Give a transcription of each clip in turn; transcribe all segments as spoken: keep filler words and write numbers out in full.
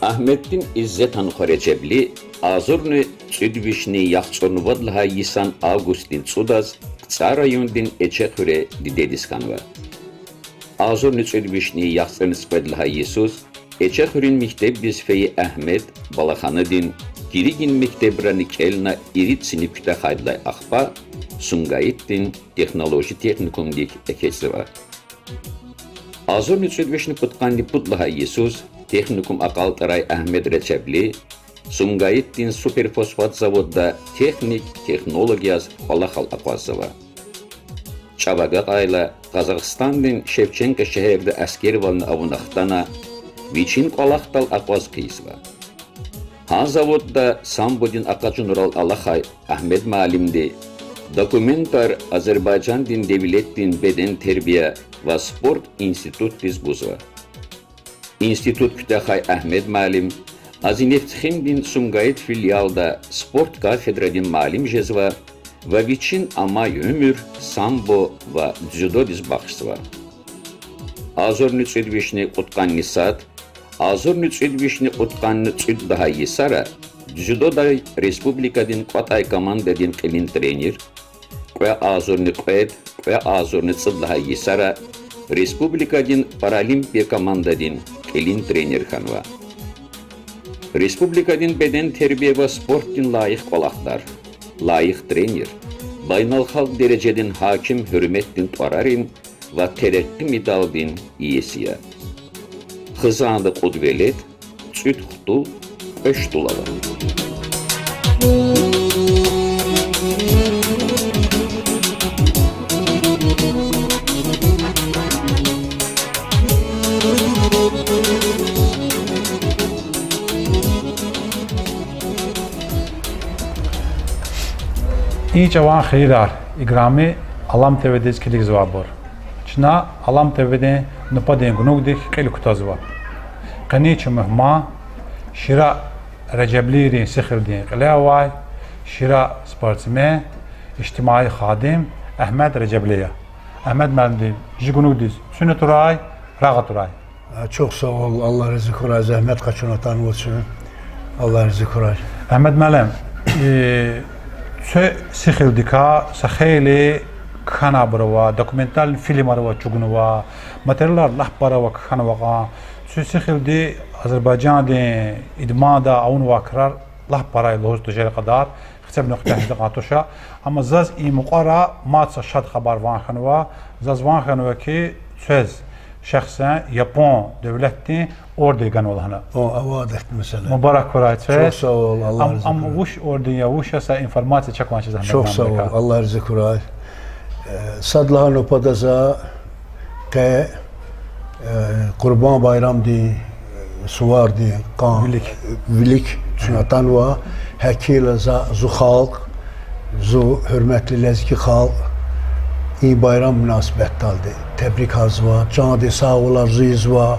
Агьмеддин Иззетан хва Реджебли агъзурни кӀуьд вишни яхцӀурни вад лагьай йисан августдин цӀудаз КцӀар райондин Эчехуьре дидедиз хьанва. Агъзурни кӀуьд вишни яхцӀурни цӀикьвед лагьай йисуз Эчехуьруьн мектебдиз фейи Агьмед балаханадин, киригин мектебрани кӀелна ирид синиф куьтягьайдалай ахпа Сумгаитдин технология техникумдик экечӀзава. Агъзурни кӀуьд вишни пудкъанни пуд лагьай йисуз техникум акьалтӀарай Агьмед Реджебли Сумгаитдин суперфосфат заводда техник-технолог яз кӀвалахал акъваззава. ЧӀав агакьайла, Къазахстандин Шевченко шегьерда аскервални авуна хтана, вичин кӀвалахдал акъваз хъийизва. Гьа заводда самбодин акъажунрал алахъай Агьмед муаллимди документар Азербайжандин девлетдин беден тербия ва спорт институтдиз гузва. Институт куьтягьай Агьмед муаллим Азинефтьхимдин Сумгаит филиалда спорт кафедрадин муаллим жезва ва вичин амай уьмуьр самбо ва дзюдодиз бахшзава. Агъзурни кӀуьд вишни кьудкъанни сад, агъзурни кӀуьд вишни кьудкъанни кӀуьд лагьай йисара дзюдодай республикадин кӀватӀай командадин кьилин тренер, кьве агъзурни кьвед, кьве агъзурни цӀуд лагьай йисара республикадин паралимпия командадин кьилин тренер хьанва. Республикадин беден тербия ва спортдин лайих кӀвалахдар, лайих тренер, байналхалкь дережадин гьаким гьуьрметдин тӀварарин ва Терекьи медалдин иеси я. Хизанда кьуд велед, кӀуьд хтул, кьве штул ава. И чӀаван хийирар, играми Алам ТВ-диз килигзавайбур. Чна Алам ТВ-дин нубатдин гунугдик кьил кутазва. Къенин чи мугьман Шира Реджеблийрин сихилдин кьиле авай, Шира спортсмен, ижтимаи хадим Агьмед Реджебли я. Агьмед муаллимди, жи гунугдиз куьн атурай, рагъ атурай. Чухсагъул, Аллагь рази хьурай, зегьмет къачуна атанваз чун. Аллагь рази хьурай. Агьмед муаллим, квез сихилдикай са хейлин кхьенвайбур ава, документальный фильмар ава чӀугунва, материалар лап пара ава кхьенвай кьван. Квез сихилди Азербайжандин идманда авунвай крар лап пара я лугьуз тежер кьадар, хцебни хъуьтягьиз кьван туш. Амма заз и мукьвара мад са шад хабар ван хьанва, заз ван хьанва хьи, квез шахсен Япон девлетдин орден ганва лагьана. О, авайди месэла. Мубарак хьурай квез. Чухсагъул, Аллагь рази хьурай. Ам вуч орден я, вуч я, са информация чакван чиз Агьмед муаллимдикай. Чухсагъул, Аллагь рази хьурай. Сад лагьай нубатда за къе Къурбан байрамдин сувардин кьван вилик чна атанва, гьакӀ хьайила за зи халкь, зи гьуьрметлу лезги халкь и байрам мунасибатдалди тебрикзава, чандин сагъвал арзу ийизва,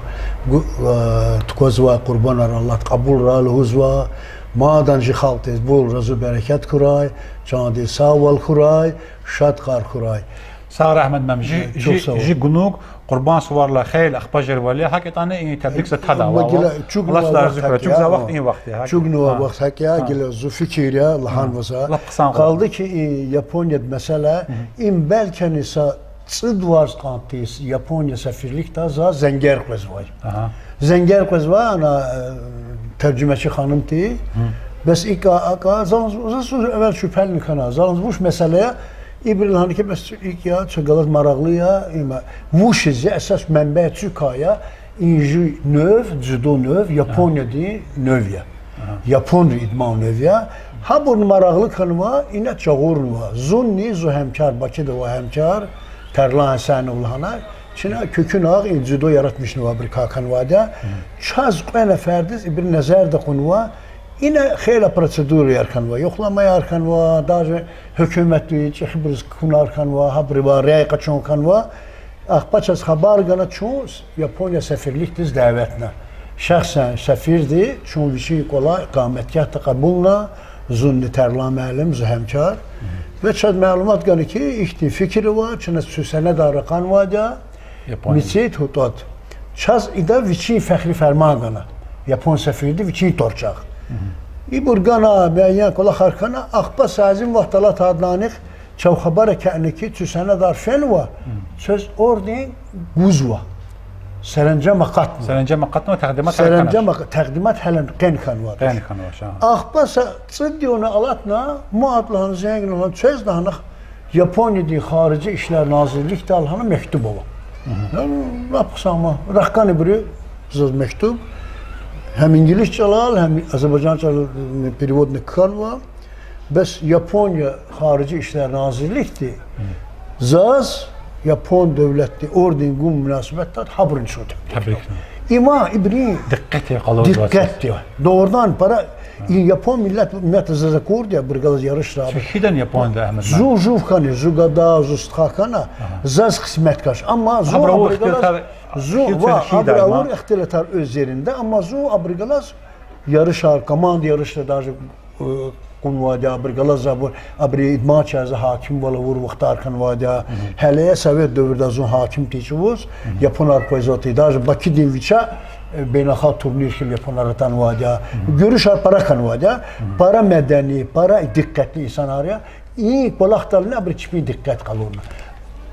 тукӀвазвай къурбанар Аллагьди кьабулрай лугьузва, мадни жи халкьдиз бул рузу берекет хьурай, чандин сагъвал хьурай, шад крар хьурай. Сагърай, Агьмед муаллим, жи гунуг Къурбан суварилай хейлин ахпа жезвайвал я, гьакӀ ятӀани и тебрик за тадавай вал. Аллагьди рази хьурай, чӀугвазвай вахт и вахт я. ЧӀугвазвай вахт гьакӀ я, гила зи фикир я лагьанва за. Лап хъсан. Къалди хьи, и Японияд месэла, им белки са цӀуд варз кьван тир Япония сефирликда за зенгер къвезвай. Зенгер къвезвай ана, тержумечи ханум тир. Бес икӀ я, акӀ я, заз, заз эвел шуьбгьени хьана, заз вуч месэла я, ибуру лагьана хьи, бес икӀ я, чаз галаз марагълу я, има вуч я, эсас менбяй цуькай я, и жи нув, дзюдо нув, Япониядин нув я. Японрин идман нув я. Гьабурни марагълу хьанва, ина жагъурнава. Зунни зи гьемкар, Бакида авай гьемкар, Тарлан Гьасанов лагьана, чна куькуьнагъ и дзюдо яратмишнавайбурукай хьанвайди я. Чаз кьве нефердиз ибуру незерда кьунва, ина хейлин процедураяр хьанва, юхламаяр хьанва, даже гьукуматдин чӀехибуруз кунар хьанва, гьабурувай рей къачун хьанва. Ахпа чаз хабар гана чун Япония сефирликдиз даветна. Шахсан сефирди чун вичин кӀвале къамет кятда кьабулна, Зунни Тарлан муаллим, зи гьемчар. Ва чаз малумат гана хьи, ихьтин фикир ава, чна цуь сенедар ракъанвайди я, Япония. Мицид гьутӀад. Чаз ида вичин фехри ферман гана, япон сефирди вичин тӀварцӀихъ. Ибур гана, муайян кӀвалахар хьана, ахпа сазим вахт алатайдалайни чав хабар акатна хьи, цуь сенедар фенва, цвез орден гузва. Серенжем акъатна. Серенжем акъатна, такъдимат гьеле къен хьанва. Серенжем акъ-, такъдимат гьеле къен хьанва. Къен хьанва, ша. Ахпа са цӀуд югъни алатна, мад лагьана зенгна лагьана, цвез лагьана, Япониядин харижи ишлер назирликдай лагьана мектуб ава. Лап хъсан, рахкана ибуруз заз мектуб. Гьам инглис чӀалал, гьам азербайжан чӀалал переводни хьанва. Бес Япония харижи ишлер назирликди заз япон девлетди орден гун мунасибатда гьабурун чун тебрикна. Има ибурун дикъет я, къалурзава дикъет я. Дугъридан пара и япон миллет, миллет заз акурди я, абуру галаз ярышра. Чун хьидан японда, Агьмед, зун жув хьана, зун гада, зун стха хьана, заз къисмет каш. Амма зун абуру галаз, зун ва абуру авур ихтилатар оьз еринда, амма зун абуру галаз ярышар, команда ярышра даже кьунвайди я, абуру галаз абур, абуру идманчияр гьакимвал авур вахтар хьанвайди я. Гьеле совет девирда зун гьаким тир чӀавуз, японар къвезвай тир. Даже Бакидин виче бейналхалкь турнир хьиз японар атанвайди я. Гуьруьшар пара хьанвайди я. Пара медени, пара дикъетли инсанар я. И кӀвалахдални абуру чпин дикъет къалурна.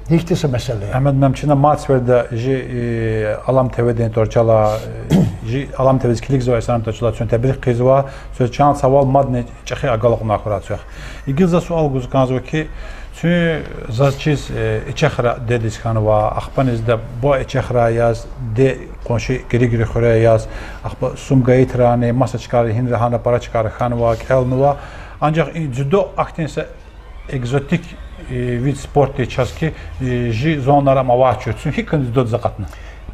Гьихьтин са месэла я. Агьмед муаллим, чна мад сеферда жи Алам ТВ-дин тӀварцӀелай, жи Алам ТВ-диз килигзавай инсанрин тӀварцӀелай чун тебрик хъийизва, чаз чан цавал мадни чӀехи агалкьунар хьурай квехъ. Игил за суал гуз кӀанзава хьи, чун заз чиз, Ичехра дедиз хьанва, ахпани зда ба Ичехра яз, де къунши Киригри хуьре яз, ахпа Сумгаитрани, маса чкайра, гьинра гьана пара чкайра хьанва, кӀелнава. Анжах и дзюдо ахьтин са экзотик вид спорта чаз хьи, жи зонара ам авач, чун гьикӀ хьана дзюдодиз акъатна?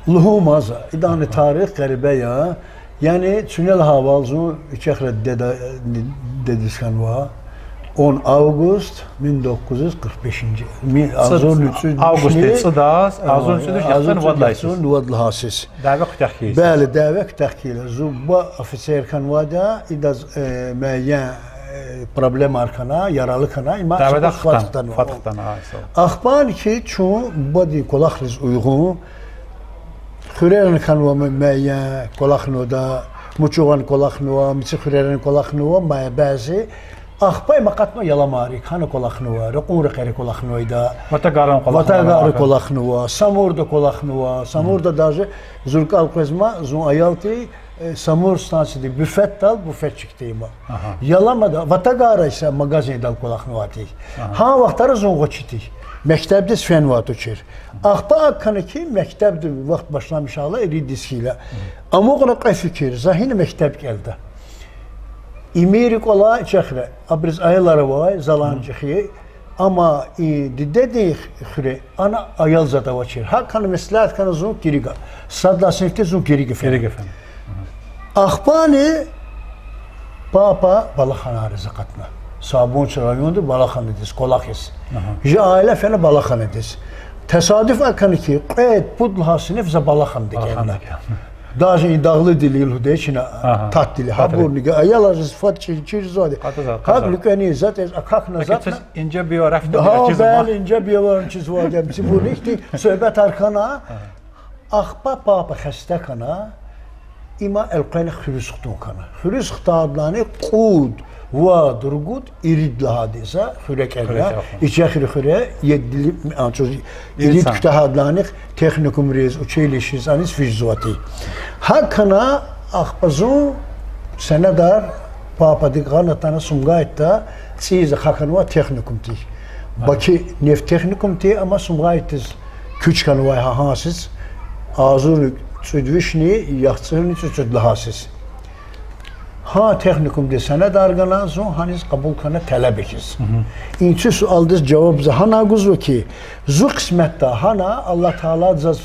Лугьумаз, идани тарих гъерибе я. Яни цуьне лагьайвал, зун Ичехра деда, дедиз хьанва он август, мин докуз юз къыркъ бешинжи, ми-, агъзурни цӀуд вишни, августдин цӀудаз, агъзурни цӀуд вишни яхцӀурни вад лагьай йисуз. Дяве куьтягь хьайила. Бели, дяве куьтягь хьайила. Зун ба офицер хьанвайди я, идаз муайян проблемаяр хьана, яралы хьана, има дяведа хтана, фад хтанва. Ахпани хьи чун бадин кӀвалахриз уйгъун, хуьрерани хьанва муайян кӀвалахнавайди, Мучугъани кӀвалахнава, Мици хуьрерани кӀвалахнава, муайян бязи. Ахпа им акъатнава Яламари, гьана кӀвалахнава, ракьун рекьери кӀвалахнава ида. Ватагара кӀвалахнава, Самурда кӀвалахнава, Самурда даже зун рикӀел къвезма, зун аял тир, Самур станциядин буфетдал буфетчик тир има. Яламада, Ватагара иса магазиндал кӀвалахнавай тир. Гьа вахтара зун гъвечӀи тир. Мектебдиз фенвай тушир. Ахпа акӀ хьана хьи, мектебдин вахт башламишайла, ирид йис хьайила. Амукьна кьве фикир, за гьина мектеб кӀелда. Имир кӀвале Ичехра, абуруз аялар авай, залан чӀехи, амма и дидедин хуьре ана аялзавай тушир. ГьакӀ хьана меслят хьана зун Кирига. Сад лагьай синифдиз зун Кирига фена. Ахпани папа Балаханайриз акъатна. Сабунчи районда Балаханадиз кӀвалахиз. Жи аила фена Балаханадиз. Тесадуф акӀ хьана хьи, кьвед-пуд лагьай синиф за Балаханада кӀелна. Даже и дагълудилил гьудечина, татдили гьабурни, аялриз фад чир, чирзавайди. ГьакӀ луькӀвени затӀ яз акахьна, затӀна. Инжебиявар чизвайди, мицибурни ихьтин суьгьбетар хьана. Ахпа папа хесте хьана, има элкъвена хуьруьз хтун хьана. Хуьруьз хтайдалайни кьуд, вад, ругуд, ирид лагьайди за хуьре кӀелна. Ичехри хуьре, едили, ирид куьтягьайдалайни техникумриз, училищериз аниз физвайди. ГьакӀ хьана, ахпа зун сенедар пападик гъана атана Сумгаитда, цӀийиз ахъа хьанва техникум тир. Баки нефтехникум тир, амма Сумгаитдиз куьч хьанвай гьа гьасиз, агъзурни кӀуьд вишни яхцӀурни цӀуд лагьай йисуз. Гьа техникумдиз сенедар гана, зун гьаниз кьабул хьана талеб хьиз. И цуь суалдиз жаваб за гьана гузва хьи, зи къисметда гьана Аллагь Таала заз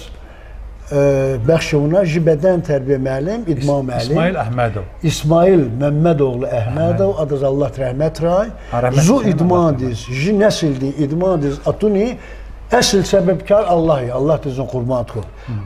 бахш авуна жи беден-тербия муаллим, идман муаллим Исмаил Меммедоглу Агьмедов, адаз Аллагьди рагьметрай. Зи идмандиз, жи несилдин идмандиз атуна эсил себебкар Аллагь я, Аллагьди зун къурбанд хьуй.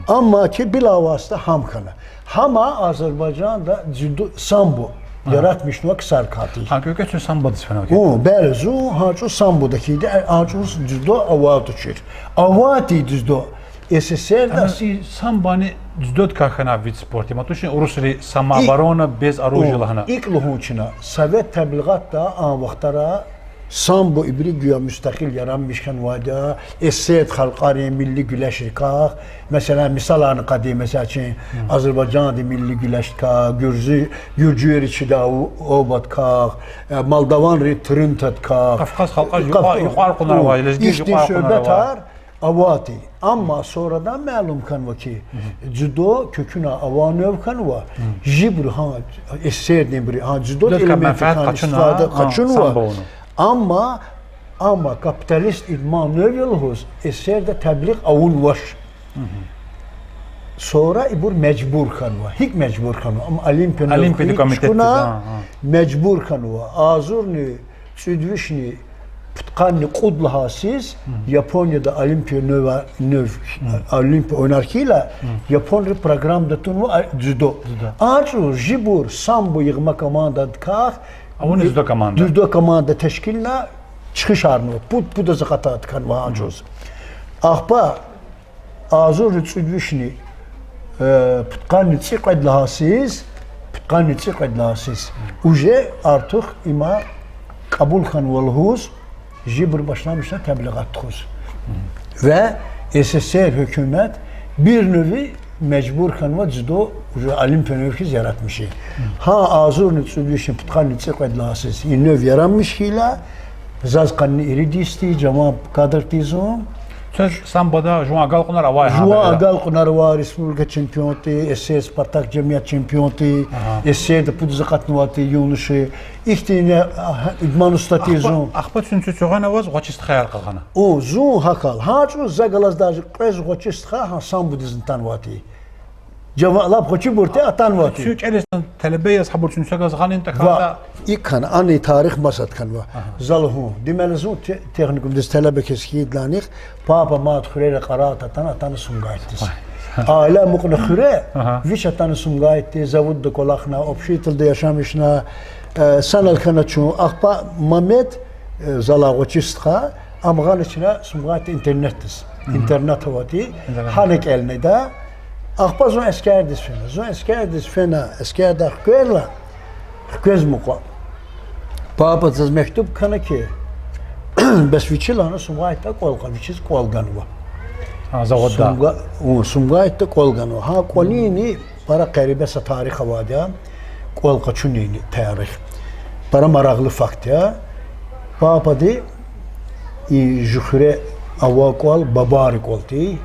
Амма хьи билавасита гьам хьана. Гьама Азербайжанда дзюдо, самбо. Яратмишнава ксарикай. Гьа кӀвекӀвецун самбодиз фена вакӀ. О, бязи зун гьа чӀавуз самбода хьайиди, а чӀавуз дзюдо авай тушир. Авай тир дзюдо. СССР-да. Ана и самбони дзюдодикай хьанвай вид спорта я, ма тушни урусри самооборона без оружия лагьана. ИкӀ лугьун чна, совет таблигъатда а вахтара самбо ибуру гуя мустакъил яранмиш хьанвайди я, СССР халкьарин милли гуьлешрикай, месела, мисаларни кьади, месела, чи Азербайжандин милли гуьлешдикай, гуьржи-, гуьржуьрин чидай обадикай, э, молдаванрин тырынтадикай. Кавказ халкьар юкьва-, юкьвар кьунар авай, лезгияр ихьтин юкьвар кьунар авай. Суьгьбетар авай тир. Амма сурадан малум хьанва хьи, дзюдо куькуьна авай нав хьанва, жибуру гьа СССР-динбуру гьа дзюдодин элементар къачунва, къачунва. Амма, амма капиталист идман нав я лугьуз СССР-да таблигъ авунвач. Сура ибур мажбур хьанва. ГьикӀ мажбур хьанва? Ам Олимпиядин комитетдиз мажбур хьанва. Агъзурни кӀуьд вишни пудкъанни кьуд лагьай йисуз Японияда Олимпия нава, нав, Олимпия ойнар хьайила, японрин программада тунва а дзюдо. А чӀавуз жибур самбо йигъима командадикай, дзюдо команда тешкилна, чӀехишарнава, пуд-пудаз акъатайди хьанва а чӀавуз. Ахпа агъзурни кӀуьд вишни, э, пудкъанни цӀикьвед лагьай йисуз, пудкъанни цӀикьвед лагьай йисуз уже артух има кьабул хьанва лугьуз, жибур башламишна таблигъат тухуз. Ва СССР гьукумат бир нуви мажбур хьанва дзюдо уже Олимпия нав хьиз яратмишин. Гьа агъзурни кӀуьд вишни пудкъанни цӀикьвед лагьай йисуз и нав яранмиш хьайила, заз къанни ирид йис тир, жаван кадр тир зун. Квез самбода жуван агалкьунар авай гьа? Жуван агалкьунар авай, республика чемпион тир, СССР Спартак жемят чемпион тир, СССР-да пудаз акъатнавай тир юноши. Ихьтин идман устад тир зун. Ахпа куьн цуьцуьгъана аваз гъвечӀи стхаяр къалгъана? О, зун гьахьал. Гьа чӀавуз за галаз даже кьвез гъвечӀи стха гьа самбодизни атанвай тир. Жаван лап гъвечӀибур тир, атанвай тир. Куьн кӀелиз, талебе яз гьабур куьн са галаз гъанин тахьайтӀа. Ва икӀ хьана, ана и тарих масад хьанва. За лугьун, димела зун те-, техникумдиз талебе хьиз хьайидалайни, папа мад хуьре рекье атана, атана Сумгайтдиз. Аила амукьна хуьре, вич атана Сумгайтдиз, заводда кӀвалахна, общежитиеда яшамишна, э, санал хьана чун, ахпа Мамед, э, залай гъвечӀи стха, ам гъана чна Сумгайтда интернатдиз. Интернат авай тир, гьана кӀелнайди. Ахпа зун аскердиз фена. Зун аскердиз фена, аскердай хкведайла, хквез мукьва. Папа заз мектуб кхьена хьи, бес вичи лагьана Сумгайтда кӀвал кьа, вичиз кӀвал ганва. Сумга-, у, Сумгайтда кӀвал ганва. Гьа кӀвалинни пара гъериб са тарих авайди я, кӀвал къачунин тарих. Пара марагълу факт я. Папади и жуьхуьре авай кӀвал бабайрин кӀвал тир,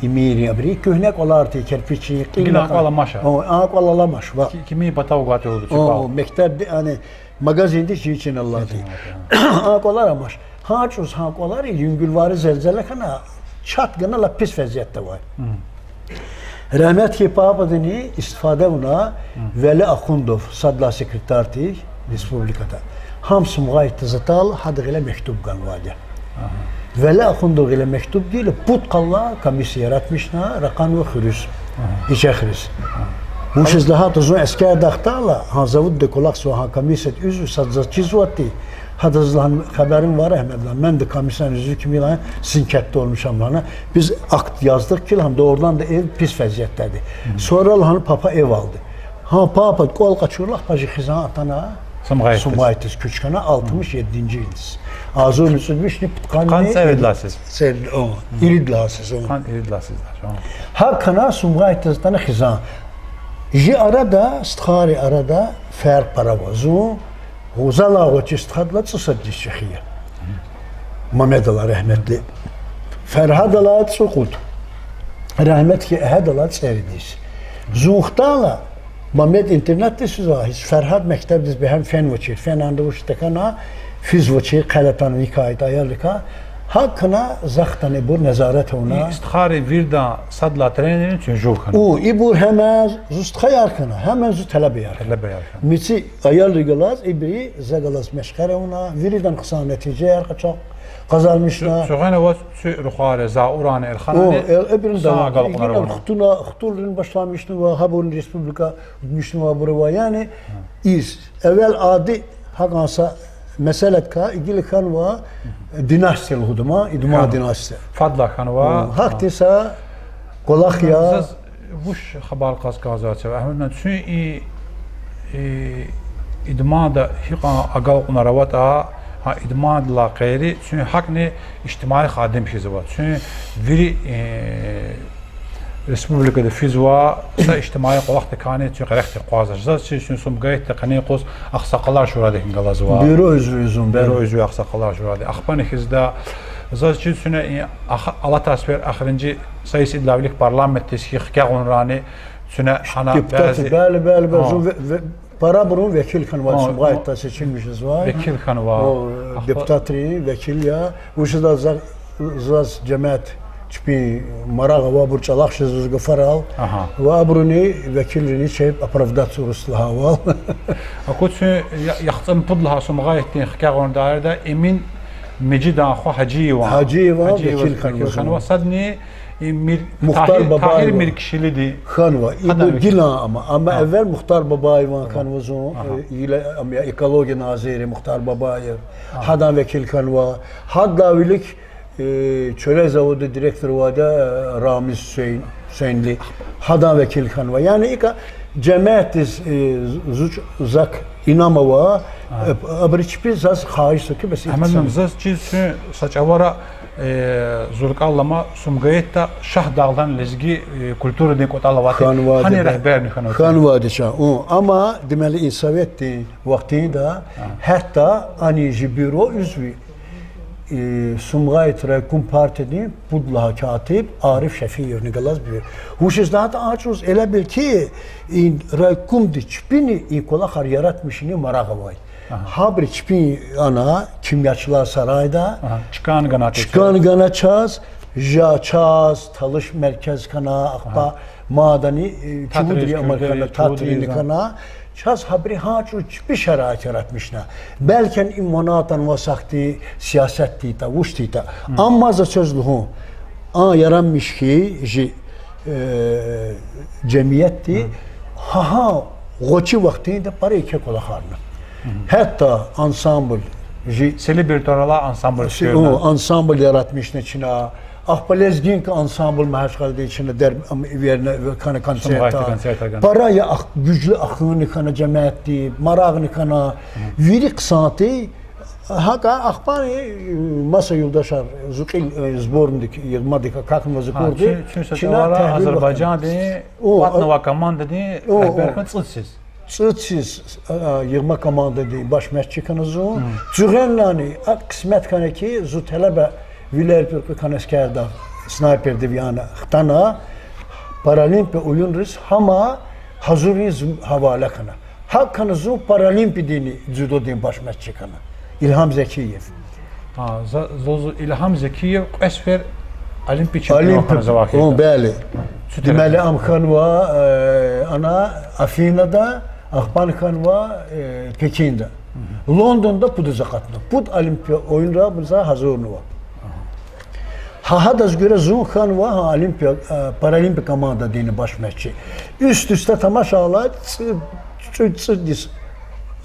имирин абурун куьгьне кӀвалар тир, керпичдин, кьил кӀвал амач. А кӀвал аламач, ва. Кимин патав гватур, мектебди, ани, магазинди чин-чин алатир. А кӀвалар амач. Гьа чӀавуз гьа кӀвалар, юнгуьлвари зелзела хьана, чат гана лап пис везиятда авай. Рагьмет хьуй пападини, истифада авуна, Вели Ахундов, сад лагьай секретарь тир республикада, гьам Сумгайтдиз атайла, гьада гъиле мектуб ганвайди я. Вели Ахундов гъиле мектуб гайила, пуд къалалай комиссия яратмишна, ракъанва хуьруьз, Ичехриз. Вучиз лагьайтӀа зун аскердай хтайла, гьа заводда кӀвалахзавай гьа комиссиядин уьзви сад заз чизвайди тир, гьадаз лагьана хабарим ава, рагьметлу, менда комиссиядин уьзви кимила син кятда олмишам лагьана, биз акт яздыкь хьайила, гьам дугъриданди эв пис везиятдайди. Сура лагьана папа эв алди. Гьа папа кӀвал къачурла, ахпа чи хизан атана Сумгайтдиз куьч хьана, алтмыш едининжи йилдиз. Агъзурни цӀуд вишни пудкъанни ирид лагьай йисуз. Ирид лагьай йисуз. Гьакӏ хьана Сумгайтдиз атана хизан. Чи арада, стхайрин арада феркъ пара ава. Зун залай гъвечӏи стхадилай цӏусад йис чӏехи я. Мамедалай, рагьметлу, Фаргьадалай цӏукьуд. Рагьметлу Агьадалай цӏерид йис. Зун хтайла, Мамед интернатдиз физвай хьиз, Фаргьад мектебдиз бегьем фенвачир. Фена анда вуч тахьана, физвачир, хъел атана, виликайтӏа, аялрикай. Гьакӏ хьана, захъ атана ибур назарат авуна. Стхайри виридан сад лагьай тренерни цуьн жув хьана. Ибур гьаман зи стхаяр хьана, гьаман зи талебаяр хьана. Мици аялри галаз, ибуру за галаз машкъара авуна, виридан хъсан нетижаяр къачуна. къазанмишна. Цуьгъена ва цуь рухвайри, Заурани, Элханани, о, эл-, эбрин хъсан давам. Агалкьунар ава. Игина хтуна, хтулрин башламишнава, гьабурни республика мишнава абур ава. Яни из эвел ади гьакӀан са меселедикай гила хьанва династия лугьуда ма, Идман династия. Фадлай хьанва. Гьахьтин са кӀвалах я. Заз вуч хабар кьаз кӀанзавайди я, Агьмед муаллим, цуьн и, и Идманда гьикьван агалкьунар аватӀа, гьа Идмандилай къейри, цуьн гьакӀни ижтимаи хадим хьиз ава. Цуьн вири, э, республикада физва, са ижтимаи кӀвалахдикайни цуьн къерехдик акъваздач. Заз чиз, цуьн Сумгаитдин къенин юкъуз Агъсакъалар шурадикни галазва. Бюро уьзви я зун, бюро уьзви я Агъсакъалар шуради. Ахпани хьиз да, заз чиз, цуьне и ах-, алатай сефер эхиримжи са йис идалай вилик парламентдиз хкягъунрани, цуьне гьана депутат, бязи, бяли, бяли, бязи, зун ве-, ве-, парабурун векил хьанвай, Сумгаитдай сечимвилиз жезвай. Векил хьанва. О, депутатрин векил я. Вучиз лагьайтӀа заз жемят чпин марагъ авайбур чӀалахъ жезва зи гафарал. Ва абуруни векилрини чеб оправдать авуртӀа лагьайвал. Аку цуьн я-, яхцӀурни пуд лагьай Сумгаитдин хкягъунрин даирада Эмин Межидан хва Гьажиеван. Гьажиеван векил хьанва. Садни и Мир-, Мухтар Тагьир, Бабаев Тагьир Миркишилиди хьанва. Ибур гилан ама. Амма эвел Мухтар Бабаеван хьанва зун, э, гила ам я экология назир Мухтар Бабаев. Гьадан векил хьанва. Гьадалай вилик, э, чуьлей заводдин директор авайди я, э, Рамиз Гьуьсейн-, Гьуьсейнли. Гьадан векил хьанва. Яни икӀ жемятдиз, э, зу-, зак инам ава, э, абуру чпи заз хагьиш я хьи, бес ихтисар. Агьмед муаллим, заз чиз, цуьн са чӀавара, э, зуркӀаллама Сумгаитда Шагьдагъдин лезги, э, культурадин кӀватӀал авайди, гьана регьберни хьанвайди. Хьанвайди чан. Амма, демели, и советдин вахтунда гьатта ани жи бюро уьзви, э, Сумгаит райком партиядин пуд лагьай катиб Ариф Шафиевни галаз бюро. Вучиз лагьайтӀа а чӀавуз элябилки и райкомди чпини и кӀвалахар яратмишунин марагъ авай. Гьабуру чпин ана кимячилар сарайда чкӀан гана чаз, жа чаз, талыш меркез хьана, ахпа мадани, э, чувудри амал хьана, татрини хьана. Чаз гьабуру гьа чӀавуз чпи шараит яратмишна. Белки и мана атанвай сахтин сиясат тийитӀа, вуч тийитӀа. Амма за чаз лугьун, а яранмиш хьи жи, э, жемятди, гьа-гьа гъвечӀи вахтунда пара еке кӀвалахарна. Гьатта ансамбль жи Селибритарала ансамбль, ансамбль яратмишна чна, ахпа Лезгинка ансамбль Магьачкъаладин чна дерб-, ам, верна, хьана концерт. Пара я ах-, гужлу ахунни хьана жемятди, марагъни хьана, вири хъсан тир, гьакӀа ахпани, маса юлдашар зи кьил, э, сборныйдик, йигъмадик акахьнава зи кӀурди, чна тагьвил Азербайжандин кьватӀнавай командадин регьбер хьана цӀуд йис. ЦӀуд йис, а, йигъма командадин баш мядчи хьана зун. Цуьгъенлани акӀ кьисмет хьана хьи, зун талебвилер пӀир кьуьл хьана аскерда, снайпердив яна хтана, Паралимпия уюнриз гьама гьазурун гьавала хьана. ГьакӀ хьана зун Паралимпиядин дзюдодин баш мядчи хьана. Илгьам Зекиев. А, за-, заз Илгьам Зекиев кьве сефер Олимпия чемпион хьана завай хьайитӀа. Олимпия, о, бели. Демели, ам хьанва, э, ана Афинада, ахпани хьанва, э, Пекинда. Лондонда пудаз акъатна. Пуд Олимпия уюнра за гьазурнава. Гьа, гьадаз гуьре зун хьанва гьа Олимпия, э, Паралимпия командадин баш мядчи. Уьст-уьстдин тамашайла цӀи-, цӀуд йис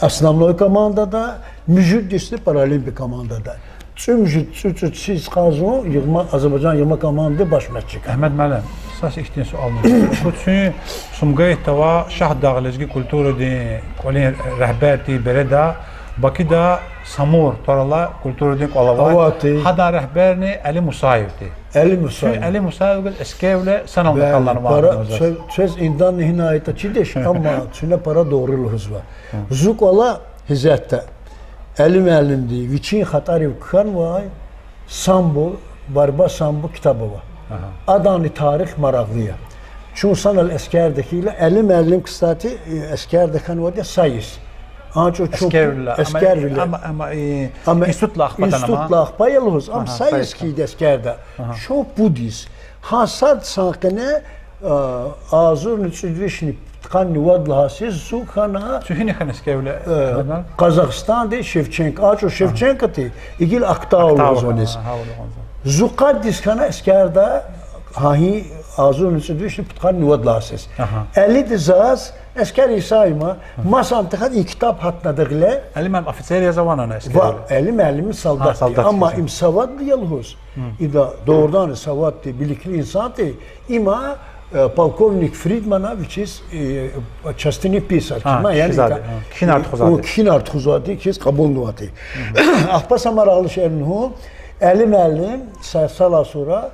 основной командада, муьжуьд йисни Паралимпия командада. ЦӀуд муьжуьд, цӀуд, цӀуд йис къазун йигъма, Азербайжан йигъма командадин баш мядчи хьана. Агьмед муаллим, саз ихьтин суал ава. Куь цуьн Сумгаитда авай Шагьдагъ лезги культурадин кӀвалин регьбер тир береда Бакуда Самур тӀвар алай культурадин кӀвал авай. Гьадан регьберни Али Мусаев тир. Али Мусаев. Куьн Али Мусаеваз эскервиле санал акалнавай? Чвез индан гьинайтӀа чидеш, амма куьне пара дугъри лугьузва. Зи кӀвале гьисабда Али муаллимди вичин хатӀарив кхьенвай самбо, борьба самбо ктаб ава. Аданни тарих марагълу я. Чун санал эскерда хьайила, Али муаллим, кстати, эскерда хьанвайди я са йис. Анжах чун эскервиле, институтдилай ахпа я лугьуз, ам са йис хьайиди эскерда. Чун пуд йис. Гьа сад сан къене А, агъзурни кӀуьд вишни пудкъанни вад лагьай йисуз зун хьана, Цуьгьуьна хьана эскервиляй, э, Къазахстандин Шевченко, а чӀавуз Шевченкоди, гила Актау лугьузвани. Зу къад йис хьана эскерда, гьа и агъзурни кӀуьд вишни пудкъанни вад лагьай йисуз. Элиди заз, эскер ийиз има, маса ам тахьайтӀа и ктаб гьатнада гъиле. Элим муаллим офицер яз авани эскерда? Ва, Элим муаллим солдатди, амма им савадлу я лугьуз. Ида дугъриданни савадлу, биликли инсанди, има, э, полковник Фридмана вичиз, э, частини писарь, кхьинар тухузвайди, кхьинар тухузвайди хьиз кьабулнавайди. Ахпа са марагълу шей лугьун, Элим муаллим са-, сагълай сура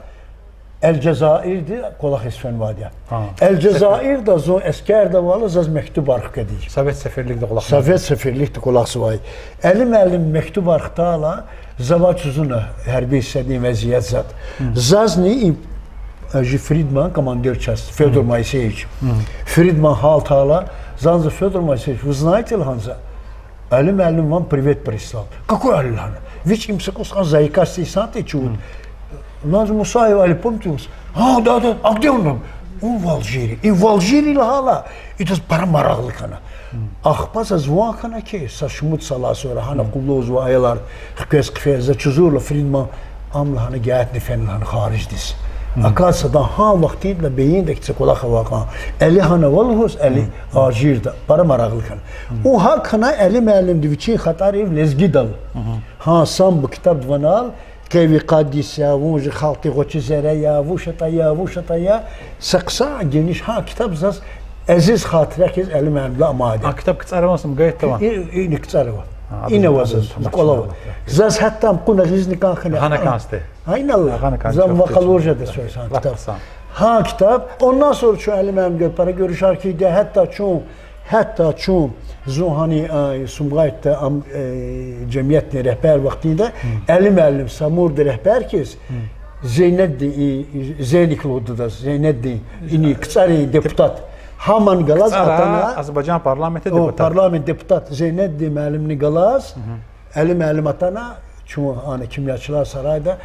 Эльжезаирда кӀвалахиз фенвайди я. Эльжезаирда зун эскерда авайла заз мектубар хкведи. Совет сеферликда кӀвалахзавай. Элим муаллим мектубар хтайла, завай чузвуна гьярби гьисседин везият зад. Зазни и, э, жи Фридман, командир части, Фёдор Моисеевич. Фридман гьалтайла, заз за Фёдор Моисеевич, вы знаете, лагьана за, Элим муаллим вам привет прислал. Какой Элим, лагьана. Вич им са кӀус кьван заикаста инсан тир чун. Лагьана за Мусаев Элим, помните вас? А, да, да, а где он там? Он в Алжире. И в Алжире лагьайла, идаз пара марагълу хьана. Ахпа заз ван хьана хьи, са шумуд йисалай сура гьана къуллугъзавай аялар хквез хъфена, за чузурла Фридман, ам лагьана гятни фена лагьана харидждиз. Аказ садан гьа вахтунда бейиндак ци кӀвалах авай кьван. Элим гьана ава лугьуз, Элим Алжирда, пара марагълу хьана. Ва гьакӀ хьана Элим муаллимди вичин хатӀарив лезгидал, гьа, самбо ктабда ванал, къе ви къад йис я, вун жи халкьдин гъвечӀи зерре я, вуч атӀа я, вуч атӀа я, са хъсан гегьенш, гьа ктаб заз эзиз хатираяр хьиз Элим муаллимдилай амайди. А ктаб КцӀара авани, са мугайитда авани? И, и, ина КцӀара ава. Ина ава заз, кӀвале ава. Заз гьатта ам кьуна гъизни кӀан хьана. Гьана кӀанзавайди. Гьа ина ала. Гьана кӀан, заз ва къалур жеда сой сан ктаб. Гьа ктаб. Ондан сура чун Элим муаллимдилай пара гуьруьшар кхьейиди я, гьатта чун, гьатта чун, зун гьана, а, Сумгайтда ам, э, жемиятдин регьбер вахтунда, Элим муаллим Самурда регьбер хьиз, Зейнеддин, и, и, Зейник лугьуда адаз, Зейнеддин, ина КцӀарин депутат. Гьаман галаз атана, Азербайжан парламентдин депутат. Парламентдин депутат Зейнеддин муаллимни галаз, Элим муаллим атана, чун ана кимиячилар сарайда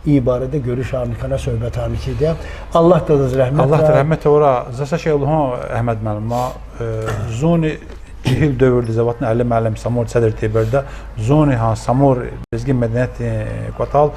и барада гуьруьшарни хьана, суьгьбетарни кхьейиди я. Аллагьди адаз регьмет Аллагьди регьмет авурай. За са шей лугьун, Агьмед муаллим, э, зунни жегьил девирдиз аватна Элим муаллим Самур седр тир береда, зунни гьа Самур лезги медениятдин кӀватӀал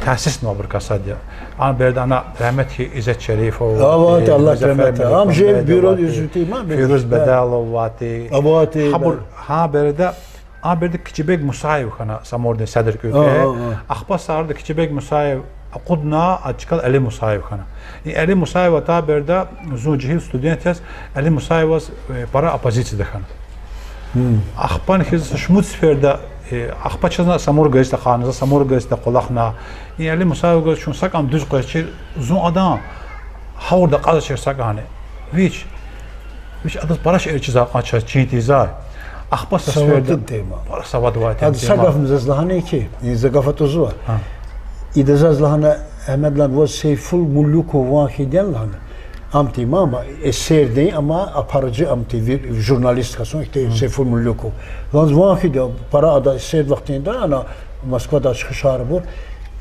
таъсиснавайбур касди я. А береда ана рагьметлу Иззет Шерифов, Аллагьди рагьмет ая, ам жи бюро уьзуьтӀи ма, Фируз Бедалов авайди. Авайди, гьабур, гьа береда, а береда Кичибег Мусаев хьана Самурдин седр кӀуьд кьве. Ахпа сагърай Кичибег Мусаев акъудна, а чкадал Эли Мусаев хьана. И Эли Мусаев атай береда зун жегьил студент яз Эли Мусаеваз, э, пара оппозицияда хьана. Ахпани хьиз са шумуд сеферда, э, ахпа чна Самур газетда акъудна, за Самур газетда кӀвалахна. И Эли Мусаеваз чун сакӀани дуьз къвезчир, зун адан гъавурда акьазвачир сакӀани. Вич, вич адаз пара шей чизвай кьван чаз чин тийизвай. Ахпа са сеферда пара савадлувай тир я. Ада са гафни заз лагьана хьи, и за гаф атӀузва. Ида заз лагьана, Агьмед лагьана, ваз Сейфулмуллюков ван хьайидани лагьана. Ам тир ма, ам эсердин, амма апарыжи ам тир, ви-, журналист кас, ихьтин Сейфулмуллюков. Лагьана ван хьайиди, пара ада эсер вахтунда, ана Москвада чуьхуьшар авур.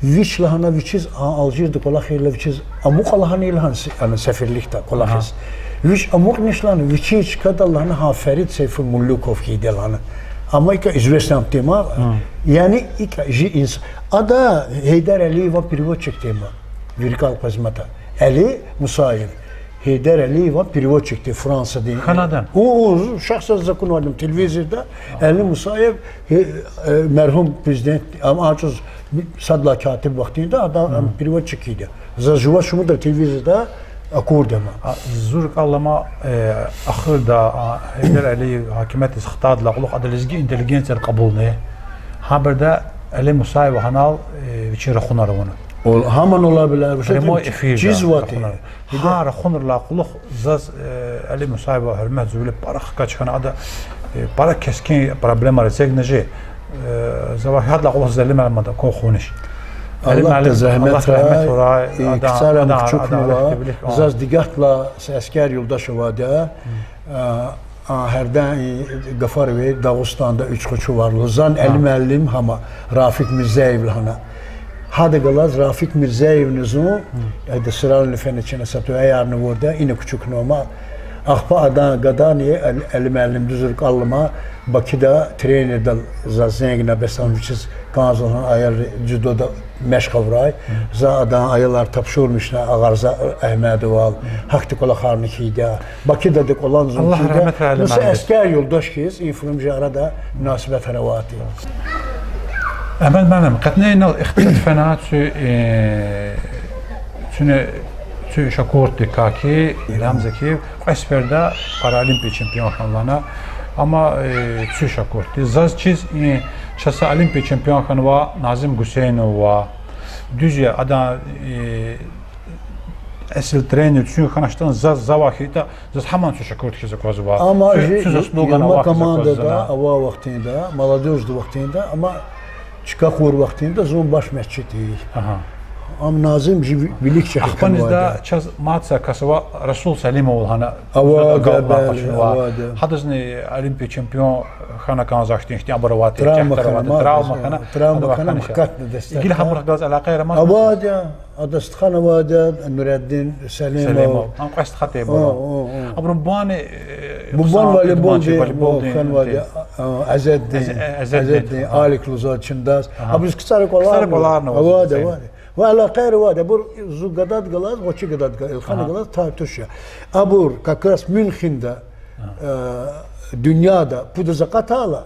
Вич лагьана вичиз, а, Алжирда кӀвалахайла вичиз амукьа лагьана лагьана се-, ана сеферликда кӀвалахиз. Вич амукьнач лагьана, вичин чкадал лагьана гьа Ферид Сейфулмуллюков хьайиди лагьана. Амма икӀ известный ам тир ма. Яни икӀ жи инс-, ада Гьейдар Алиеван переводчик тир ма. Ви рикӀел къвезматӀа. Эли Мусаев. Гьейдар Алиеван переводчик тир Франсадай. Хьанва ада? У, у, шахсан за акунвайди я телевизорда. Эли Мусаев, э, э, мергьум президент, ам а чӀавуз сад лагьай катиб вахтунда, ада ам переводчик хьайиди я. За жува шумудра телевизорда акурди я ма. А, зун рикӀел алама, э, ахырда, а, Гьейдар Алиев гьакимиятдиз хтайдалай кьулухъ ада лезги интеллигенцияр кьабулна. Гьа береда Эли Мусаева гьанал, э, вичин рахунар авуна. Гьаман алайбилер, прямой эфирда чизвай тир. Гьа рахунрилай кьулухъ заз, э, Эли Мусаева гьуьрметзавайвиляй пара хкаж хьана, ада, э, пара кескин проблемаяр эцигна жи, э, завай гьадалай кьулухъ заз Эли муаллиман акун хъувунач. Аллагьди адаз рагьмет авурай, и ада, КцӀара ада, ада куьчукнава, ариф тир вилик, а. Заз дигатдилай са эскер юлдаш авайди я, а, а, гьардан и гафар авай Дагъустанда уьч къучу вар лугьуз, зани Эли муаллим, гьама Рафик Мирзеев лагьана. Гьада галаз Рафик Мирзеевни зун, э, да срални фена чна са туьгьуьрни авурди я, ина кучукнава ма. Ахпа адан гадани, Али, Али муаллимдиз рикӀел алама, Бакида тренердал заз зенгна, бес ам вичиз кӀанзава лагьана, аял дзюдода машкъ авурай. За адан аялар тапшурмишна Агъарза Агьмедовал, гьахьтин кӀвалахарни хьайиди я. Бакидада кӀвалан зун Аллагь хьайиди я. Рагьмет ая, Муса муаллим. Аскер юлдаш хьиз, и филмжи арада мунасибетар авайди. Амин, муаллим, кьетӀен инал ихтилат фена цуь, э, цуьне, цуь шакуртди каки, Илгьам Закиев, кьве сеферда Паралимпия чемпион хьана лагьана. Амма, э, цуь шакуртди. Заз чиз, э, чаз са Олимпия чемпион хьанва Назим Гусейнов ва. Дуьз я, адан, э, эсил тренер цуьн хьаначтӀан заз, завай хьайитӀа, заз гьаман цуь шакурт хьиз аквазва. Амма цуь, цуь заслугана ава хьиз аквазва. Амма командада, ава вахтунда, молодёжьда вахтунда, амма чка кьур вахтунда зун баш мячи тир. Агьа. Ам Назим жи ви-, вилик чӀехи хьанвайди я. Ахпанизда чаз мад са кас ава, Расул Салимов лагьана, Ава, да, бели, къачунва. Ава, да. Гьадазни Олимпия чемпион хьана кӀанзавай хьтин, хьтин абур авай тир, травма хьана, травма хьана, травма хьана, мукатна дестек. Гила гьабурухъ галаз алакъаяр амач? Ава, да. Ада стханвайди я, Нуреддин Салимов. Салимов. Ам кьве стха тир абурун. О, о, о. Абурун бубани, э, бубани хъсан волейболдин, идманчи, волейболдин хьанвайди я, а, Азеддин. Азе-, Азеддин. Азеддин, Алик лугьузвай чун адаз. Агьа. Абуруз кцӀара кӀваларни, кцӀара кӀваларни ава, ава, ава. Ва алакъаяр авайди я, абур зи гадади галаз, гъвечӀи гадади галаз, Эльхана галаз тартуш я. Абур как раз Мюнхенда, э, дуьньяда пудаз акъатайла,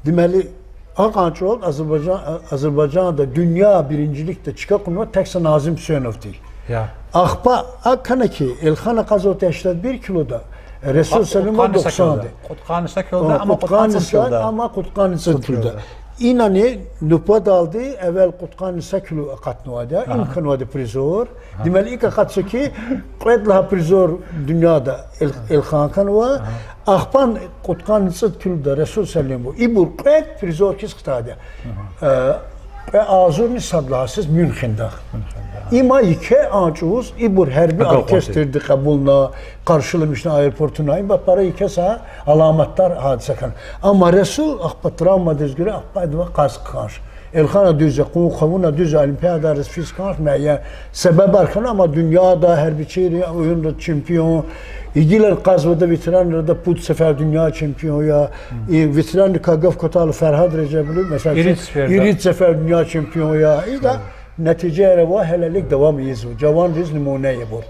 демели, акьван чӀавалди Азербайжан, Азербайжанда дуьнья биринчиликда чка кьунва тек са Назим Гусейновди. Ахпа акӀ хьана хьи, Эльхан акъвазва гьештад бир килода, Ресул Салимов доксанди. Кьудкъанни са килода, амма кьудкъанни са килода. Инани нубатдалди эвел кьудкъанни са кило акъатнавайди я, им хьанвайди я призёр. Демели, икӀ акъатзава хьи, кьвед лагьай призёр дуьньяда Эл-, Эльхан хьанва, ахпани кьудкъанни цӀуд килода Ресул Салимов. Ибур кьвед призёр хьиз хтайди я. Э, кьве агъзурни сад лагьай йисуз Мюнхенда. Има еке а чӀавуз ибур гьерби оркестрди кьабулна, къаршиламишна аэропортуна. Има пара еке са аламатдар гьадиса хьана. Амма Ресул ахпа травмадиз гуьре ахпа идавай къаст хъхьанач. Эльхана дуьз я, къуьн хъувуна дуьз я, олимпиадайриз физ хьанач, муайян себебар хьана, амма дуьньяда гьербичийри уюнда чемпион. И гила къвезвайди ветеранралди пуд сефер дуьнья чемпион я. И ветеранрикай гаф кутайла Фаргьад Реджеблиев, месела, ирид сефер дуьнья чемпион я. Ида нетижаяр ава, гьелелик давам ийизва. Жаванриз нумуне я ибур.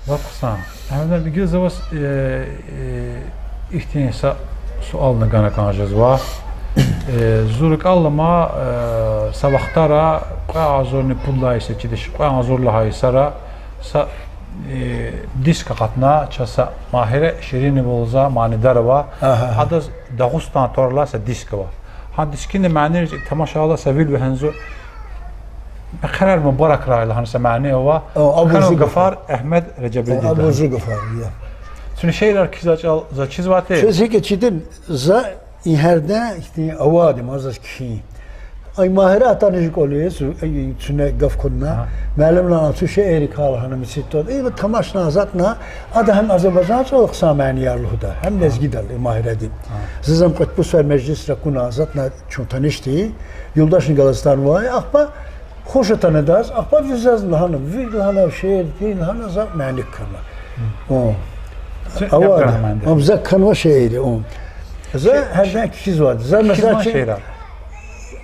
Лап хъсан. Агьмед, гила за ваз, э, э, ихьтин са суални гана кӀан жезва. Э, зун рикӀел алама, э, са вахтара кьве агъзурни пуд лагьай йисуз чидач, кьве агъзур лагьай йисара са, э, диск акъатна чаз, са Магьире Ширинова лугьуз манидар ава. Адаз Дагъустан тӀвар алай са диск ава. Гьа дискдин мани, тамашайла са вил вегьензава, мехъерар мубаракрай лагьана са мани ава. Гафар Агьмед Реджеблидиз. Абур зи гафар я. Цуьне шиирар кхьизвай чӀал заз чизвай тир? Чаз гьикӀ чида, за и гьярда ихьтин авайди я заз кхьин. Ай Магьире атана жи кӀвализ, цуьне гаф кьуна, муаллим лагьана, цуь шииррикай лагьана мицитӀваз. И тамашна затӀна, ада гьам азербайжан чӀалал хъсан манияр лугьуда, гьам лезгидал, и Магьиреди. Заз ам кьве-пуд сефер межлисра акуна, затӀна чун таниш тир, юлдашни галаз атанвай, ахпа хуш атана адаз, ахпа вири заз лагьана, вири лагьана, шиир, вири лагьана, за мани кхьана. Ам за кхьенва шиир, за гьардан кхьизвайди. За, месела,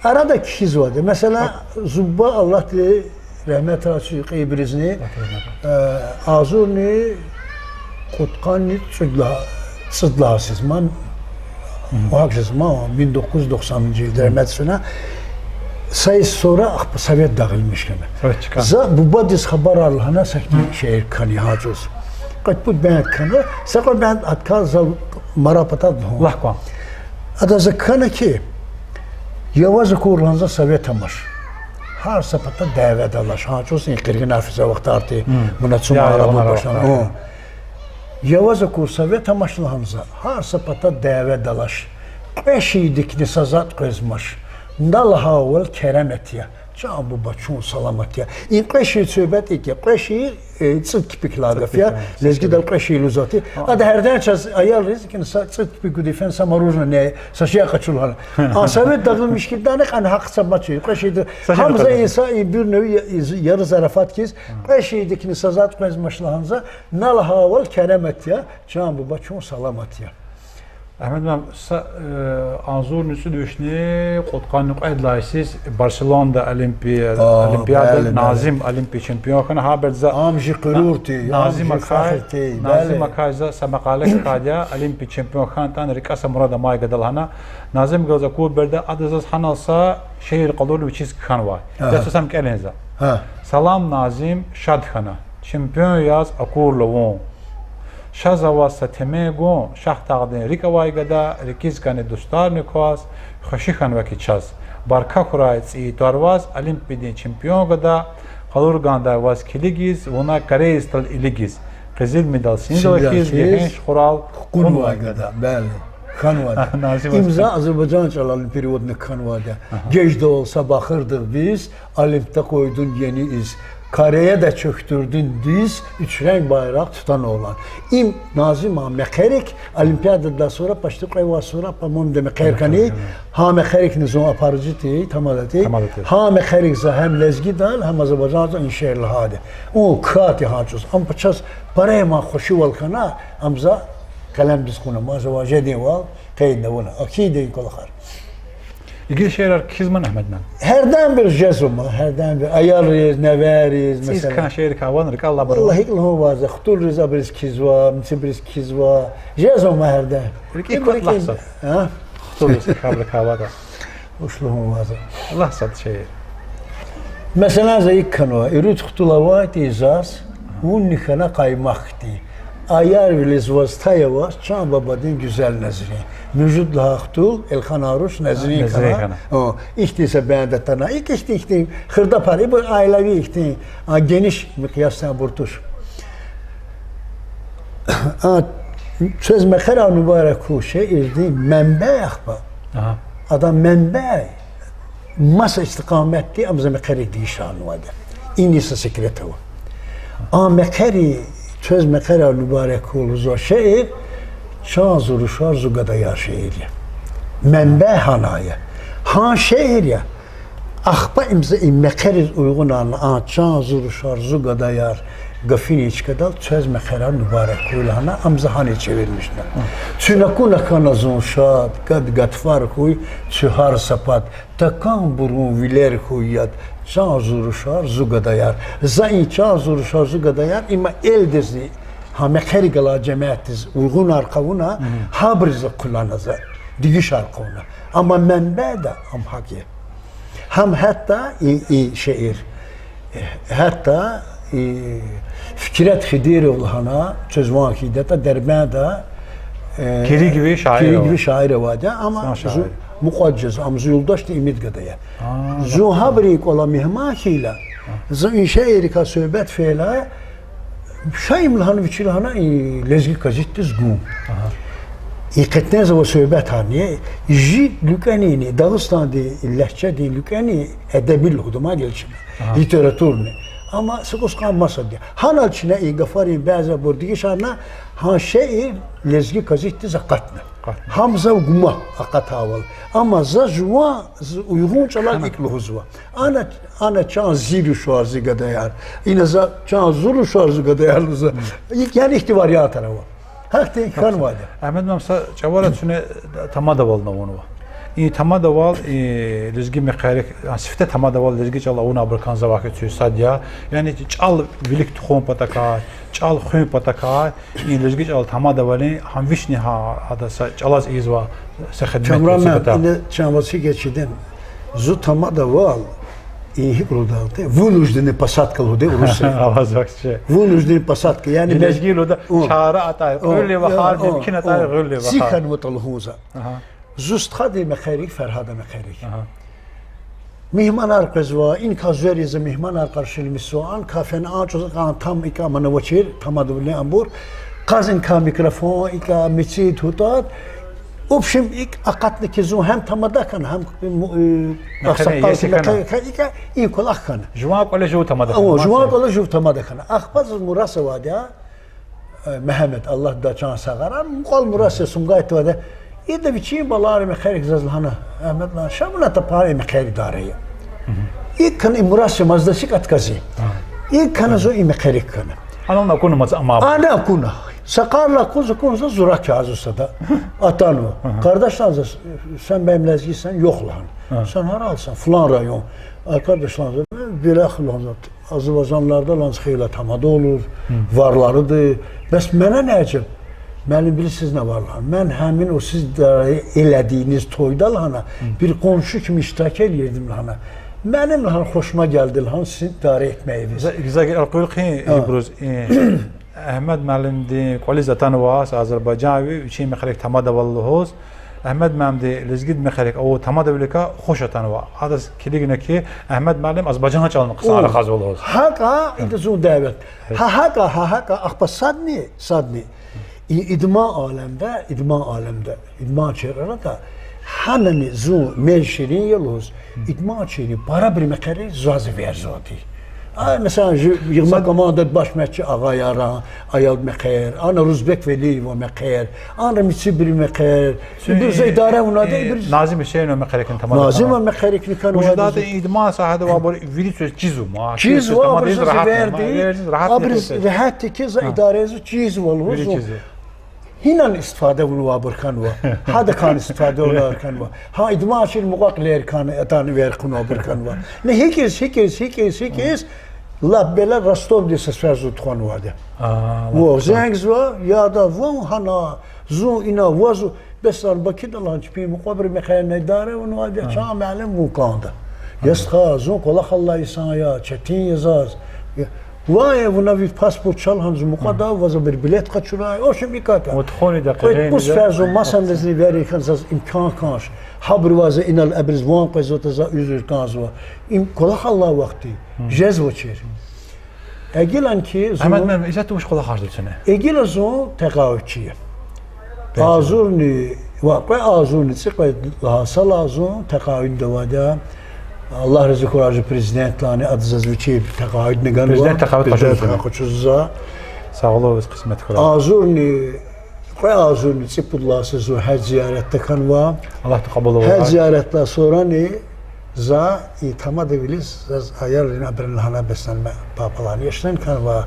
арада кхьизвайди. Месела, зун буба, Аллагьди рагьметрай кьейибурузни, агъзурни кьудкъанни цӀуд лагьай йисуз ман, вахъ жез ман, мин докуз юз доксанынжи йилда рагьметдиз фена, са йис сура ахпа Совет дагъилмиш хьана. За бубадиз хабарар лагьана са ихьтин шиир кхьена гьа чӀавуз. Кьве-пуд бенд кхьена, са кьве бенд адакай зал мара патал лугьун. Лагь кван. Ада за кхьена хьи, я ваз акур лагьана за Совет амач. Гьар са пата дяведал алач. Гьа чӀавуз и къиргъинар физвай вахтар тир, мунацумар абур башламишна. Я ваз акур Совет амач лагьана за, гьар са пата дяведал алач. Кьве шейдикни са затӀ къвезмач. На лагьайвал керемет я. Чан буба, чун саламат я. И кьве шиир суьгьбет икӀ я. Кьве шиир, э, цӀуд кепекдилай гаф я. Лезгидал кьве шиир лугьузвайди. Ада гьерден чаз аялриз икӀ са цӀуд кепек гудай фена, са мороженое, са шей къачу лагьана. А совет дагъна мишкилдани кьван гьахъ са мачи. Кьве шиирда гьам за инсан ибур неви я-, из-, яр зарафат хьиз. Кьве шиирдикни са затӀ къвезмач лагьана за, на лагьайвал керемет я, чан буба, чун саламат я. Агьмед муаллим, са, э, агъзурни цӀуд вишни кьудкъанни кьвед лагьай йисуз Барселонада олимпия, олимпиада, Назим олимпия чемпион хьана, гьа береда за Назим акай, Назим акай за са макъала кхьизвайди я, олимпия чемпион хьанатӀани рикӀе са мурад амай гада лагьана. Назим галаз акур береда, ада заз гьанал са шиир къалурна вичиз кхьенвай. Я цо сам кӀелин за. Салам, Назим шад хьана, чемпион яз акурла вун. Ша за ваз са темен гун, Шагьдагъдин рикӀ авай гада, рикӀиз кӀани дустарни кваз, хвеши хьанва хьи чаз. Баркалла хьурай цӀийи тӀвар ваз, олимпиядин чемпион гада, къалур кӀандай ваз килигиз, вуна Кореядал илигиз, къизил медаль синидал хьиз, гегьенш хурал кьунвай гада. Им за азербайжан чӀалални переводна кхьенвайди я. Геждал са бахурдив биз, олимпиада къуйдун ени из, Кореяда чуьхтурдун диз, уьч ренг байракь тутан оглан. Им Назиман мехъерик, олимпиададилай сура, почти кьве вах сура, по-моему, де мехъерикни, гьа мехъерикни зун апаржи ти, тамадатӀи, гьа мехъерик за гьам лезгидал, гьам азербайжандал и шиир лагьайди я. Ун кати гьа чӀавуз. Амма чаз пара ман хвешивал хьана, ам за къелемдиз кьуна, ма за ва жединвал къейдна авуна. Акида и кӀвалахар. И гила шиирар кхьизмани, Агьмед муаллим? Гьердайбур жезва ман, гьердайбур. Аялриз, неверриз, месела. Кхьин шииррикай ван рикӀелай абур. Валлагь, гьикӀ лугьун ваз, хтулриз абуруз кхьизва, мицибуруз кхьизва. Жезва ман гьердайбур. РикӀик кватӀ лагь са. А? Хтулриз, кхабрикай вада. Вуч лугьун ваз. Лагь сад шиир. Месела, за икӀ кхьенва: ирид хтул авайтӀи заз, вунни хьана къаймах хьтин. Аярвилиз ваз тай аваз, чан бубадин гуьзел Назрин. Муьжуьд лагьай хтул Эльханан руш Назрин хьана. Ихьтин са бенд атана. ИкӀ ихьтин, ихьтин хирдапар, ибур айлави ихьтин, а, гениш микъясда абур туш. А, квез мехъерар мубарак хьуй шиирдин менбя ахпа. Адан менбя маса истикъаматди ам за мехъерик дегишарнавайди я. Ина са секрет ава. А мехъери, квез мехъерар мубарак хьуй лугьузва шиир, Чан зи рушар, зи гадаяр шиир я. Менбя гьана я. Гьа шиир я. Ахпа им за и мехъериз уйгъунарна, а Чан зи рушар, зи гадаяр гафунин чкадал квез мехъерар мубарак хьуй лагьана, ам за гьаниз чевирмишна. Цуьн акуна хьана зун шад, кад гатфар хьуй цуьгьар са пад, таканбурун вилер хьуй яд, Чан зи рушар, зи гадаяр. За и Чан зи рушар, зи гадаяр има элдизни, гьа мехъерик галай жемятдиз уйгъунарна авуна, гьабуруз за хъувуна за, дегишарна авуна. Амма менбяда ам гьакӀ я. Гьам гьатта и, и шиир, гьатта и Фикрет Хидиров лагьана, квез ван хьайитӀа, Дербентда, э, киригви шаир, киригви шаир авайди я, амма зун мукьвада жезва, ам зи юлдашди, Имид гада я. Зун гьабурун кӀвале мугьман хьайила, зун и шииррикай суьгьбет фейила, ша им лагьана, вичи лагьана, и Лезги газетдиз гун. И къетнезава суьгьбетарни, жи луьквенини, Дагъустандин легьжедин луьквени, эдеби лугьуда ман гила чна, литературный. Амма са кӀус кьван масад я. Гьанал чна и гафарин бязибур дегишарна, гьа шиир Лезги газетдиз акъатна. Гьам зав гума акъатайвал. Амма за жуван, зи уйгъун чӀалал икӀ лугьузва. Ана, ана Чан зи рушар, зи гадаяр. Ина за Чан зи рушар, зи гадаяр лугьузва. Яни ихьтин вариантар ава. Гьахьтин хьанвайди я. Агьмед муаллим, са чӀавара куьне тамадавални авунва. И тамадавал, и лезги мехъерик, а, сифте тамадавал лезги чӀал авунвайбуруз кӀанзавай хьи, цуьк сад я. Яни чӀал вилик тухун патахъай, чӀал хуьн патахъай, и лезги чӀал тамадавалин гьам вични гьа, гьада са чӀалаз ийизвай са хидмет я. Камран, ина чан вацӀике чидин. Зу тамадавал, и гьикӀ лугьудатӀа, вынужденная посадка лугьудай урусри. Аваз вахче. Вынужденная посадка, яни лезги лугьуда, чара атӀай гъуьлуьз вахар, мумкин атӀай гъуьлуьз вахар. Зи хьанватӀа лугьун за. Зу стхадин мехъерик, Фергьадин мехъерик. Мугьманар къвезва, инкай звери за мугьманар къаршиламишзава, анкай фена а чӀавуз кьван там икӀ аман авачир, тамадавалин абур. Къаз инкай микрофон, икӀ мецид, гьутӀад, В общем, икӀ акъатна хьи зун гьам тамада хьана, гьам, э, мехъерин иеси хьана, мехъерин иеси хьана, икӀ, и кӀвалах хьана. Жуван кӀвале жув тамада хьана, жуван кӀвале жув тамада хьана. Ахпа заз Мурас авайди я, э, Мегьамед, Аллагьди чан сагъара, мукьвал Мурас я, Сумгайтдавайди я. Ида вичин балайрин мехъерик заз лагьана, Агьмед лагьана, ша вуна тапан и мехъерин идара ая. ИкӀ хьана и Мурас я, мазда сикӀ аткази. ИкӀ хьана зун и мехъерик хьана. Ана акуна маса ама. Ана акуна. Са къарла акуз акуна заз зуракай зун сада. Атанва. Къардашлан заз, сен бем лезгисан, югъ лагьана. Сен гьаралсан, флан район. Къардашлан заз, Бирах лагьана заз. Азербайжанларда лагьана заз хейлин тамада лугьуз, варварлди. Бес мене не эциг? Муаллим, билисиз на вар лагьана. Мен гьамин о сиз идара элединиз тойда лагьана, бир къунши кими иштирак ийирдим лагьана. Муаллим лагьана, хушма гелди лагьана сизин идара этмейивиз. За, за элкъуьрхъин ибуруз, э, Агьмед муаллимдин кӀвализ атанва са азербайжанви, вичин мехъерик тамадавал лугьуз. Агьмед муаллимди лезгидин мехъерик ава тамадавиликай хуш атанва. Адаз килигна хьи, Агьмед муаллим азербайжан чӀални хъсан рахазва лугьуз. ГьакӀа ида зун дяве. Гьа гьакӀа, гьа гьакӀа, ахпа садни, садни. И идман алемда, идман алемда, идманчийрин арада, гьанани зун мез ширин я лугьуз, идманчийрин парабурун мехъери заз эверзавайди. А, месела, жи-, йигъма командадин баш мечи Агъаяран, аял мехъер, ана Рузбек Велиеван мехъер, ана мицибурун мехъер, ибур за идара авунвайди, ибур Назим Гьуьсейнован мехъерикни тамада хьана. Назиман мехъерикни хьанвайди. Вучиз лагьайтӀа идман сагьада авайбур вири чӀавуз чизвай, ман, чизвай, абуруз заз эверди, абуруз регьят, абуруз регьят я хьи, за идара ийизва, чизва лугьуз. Вири чизва. Гьинани истифада авунвайбур хьанва, гьадакайни истифада авунвайбур хьанва. Гьа идманчийрин мукьва-кьилийрикайни атана эвер кьунвайбур хьанва. Не гьикӀиз, гьикӀиз, гьикӀиз, гьикӀиз, лап бела Ростовдиз са сефер зун тухванвайди я. Ва зенгзава, яда, вун гьана, зун ина, ваз, бес ана Бакуда лагьана чпин мукьвабурун мехъерикай идара авунвайди я, чан муаллим вун кӀанда. Я стха, зун кӀвалахал алай инсан я, четин я заз. Вай, вуна ви паспорт чал лагьана зун мукьвада, ваз абуру билет къачурай. В общем, икӀ кӀан. Кьвед-пуд сефер зун масандазни эвер ийин хьана, заз имкан кӀанш. Гьабурувай за инал абуруз ван къвезватӀа, за уьзуьр кӀанзава. Им кӀвалахал алай вахтунда жезвачир. Гила хьи зун, Агьмед муаллим, исятда вуч кӀвалахарзава чна? Гила зун текъавидчи я. Агъзурни, ва кьве агъзурни цӀикьвед лагьай йисалай зун текъавидда авайди я. Аллагь рази хьурай жи президентлани, ада заз вичи текъавидни ганва. Президент текъавид къачузва. Президент къачузва. Сагълугъ ваз, къисмет хьурай. Агъзурни, кьве агъзурни цӀипуд лагьай йисалай зун гьаж зияратда хьанва. Аллагьди кьабул авурай. Гьаж зияратдилай сурани за и тамадавилиз заз аялрини абурани лагьана, бес ана папалани яшлани хьанва.